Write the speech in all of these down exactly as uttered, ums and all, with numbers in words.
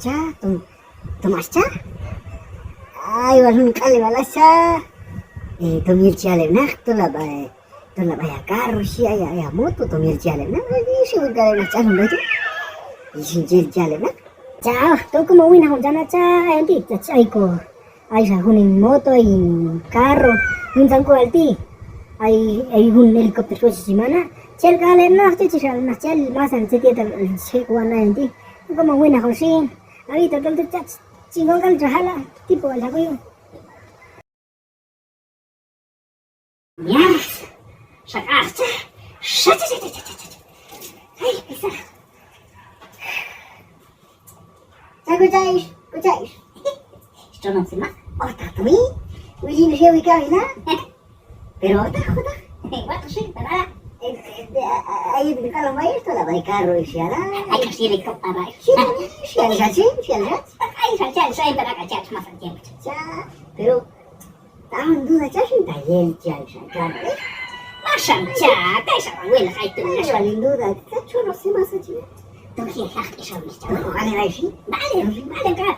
Cha, tom, tom ax cha. Ay, wal jun k'al wal ax cha. Eh, tom yel chi yal heb' naq, tol ha b'a, eh, tol ha b'a ay ha carro xhi, ay, ay ha moto, tom yel chi yal heb' naq. Ay, xhi wal k'al heb' naq cha, jun b'ay tu'. Yel chi yal heb' naq. Cha, tom komon winaq jun cha na cha, ayon ti', cha, cha, ay ko. Ay xa jun hin moto, hin carro, juntzan k'ual ti'. Ay, ay jun helicóptero chi wochej chi mana'. Chi yal k'al heb' naq, chi, chi yal naq, chi yal masanil tzet yetal chi je' k'ual ayon ti'. Komon winaq jun xin. Ay, tatol tu' chach, chingón k'al cha jala', tipo k'al cha kuyu'. Miar, xa k'al cha, xa, xa, xa. Ay, pisa. Cha, kucha ix, kucha ix. Xtxonom sema, ojtaq tu' mi. Wilin xewi kawila. Pero ojtaq, ojtaq. Watx' xin, pero ala. Eh, eh, eh, a, a, ay, k'al ma esto, la b'ay carro ix yala. Ay, xi helicóptero. Xi, xi, xi, xi, xi. Ay, xa, xa, xa, pero acá, cha, más al tiempo. Cha, pero Ta jun duda cha xin ta yel chi yal xa carro, eh. Max xan cha, kay xa wal welaq ay tu'. Ay, wal hin duda, ta chon ok Semasa chi. Tu' je' jaq' ix awil cha. Vale, vale, sí. Vale, vale, ka.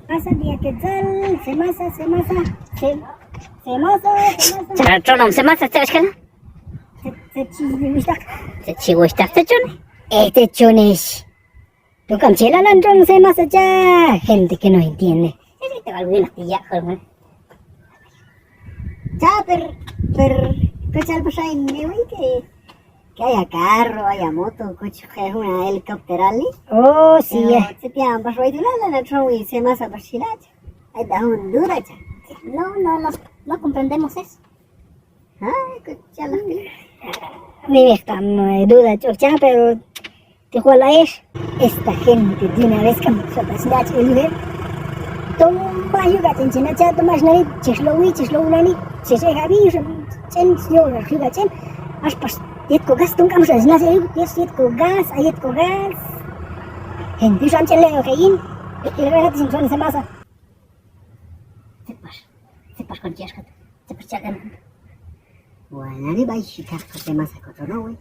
Pasa día quetzal, Semasa, Semasa, Sem-, Semasa, Semasa. Cha, txonom Semasa, cha, xkana. Tzet, tzet chi wuxhtaq. Tzet chi wuxhtaq, tzet chon. Eh, tzet chon ix. Tok'am chi lalan txonom Semasa cha, gente que no entiende. Cha, per, per, ¿qué tal pasa en Ewi? Que, que haya carro, haya moto, coche, que es una helicóptero, ¿vale? Oh, sí, pero ya. Tzet yetal pax wal tu' lalan txonom Semasa pax chi la cha. Ay, ta jun duda cha. No, no, no, no comprendemos eso. Ay, k'am chi yal. Mimeq ta, eh, duda ch'ok cha, pero ti wal ayex, esta gente de una vez k'am xa ta chi na' chi el yuj heb'. Tom max yuj k'al ch'en chi na' cha, tom max nani, chex lowi, chex low nani, chex ej abi, yuj ch'en, yuj k'al yuj k'al ch'en. Ax pax yet ko gas, tom k'am xa chi na' chi el yuj, yet, yet ko gas, a yet ko gas. Gente yuj ch'en le' ok yin, y le' ok yin, txonom Semasa. Tzet pax, tzet pax kon chi axka tu', tzet pax chi ak'an. Wal nani b'ay xhi kaq ko Semasa ko txonom, wey.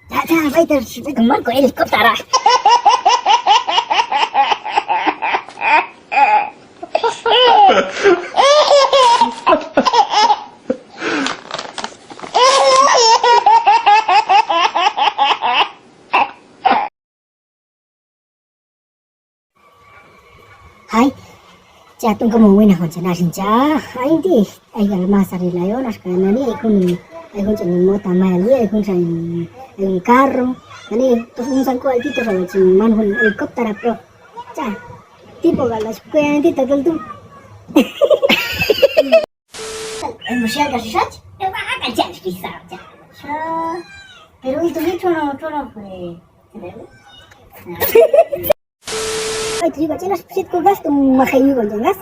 Ya, ya, b'ay ta, b'ay ta. Marco helicóptero. Ay, cha, tom komon winaq jun cha na xin cha. Ay, ti', ay k'al masaril ayon, axka nani, ay jun, ay jun ch'en moto mayal wi, ay jun ch'en, ay jun carro, nani, to juntzan k'ual ti', to xa wal chi man jun helicóptero, pero, cha, tipo k'al ax kuyan ti' tatol tu'. Ay, max yal k'al xach. Pero ay tu' mi txonom, txonom, pues. Ay, tu' yuj k'al ch'en, ax yet ko gas, tu' max je' yuj k'al ch'en gas.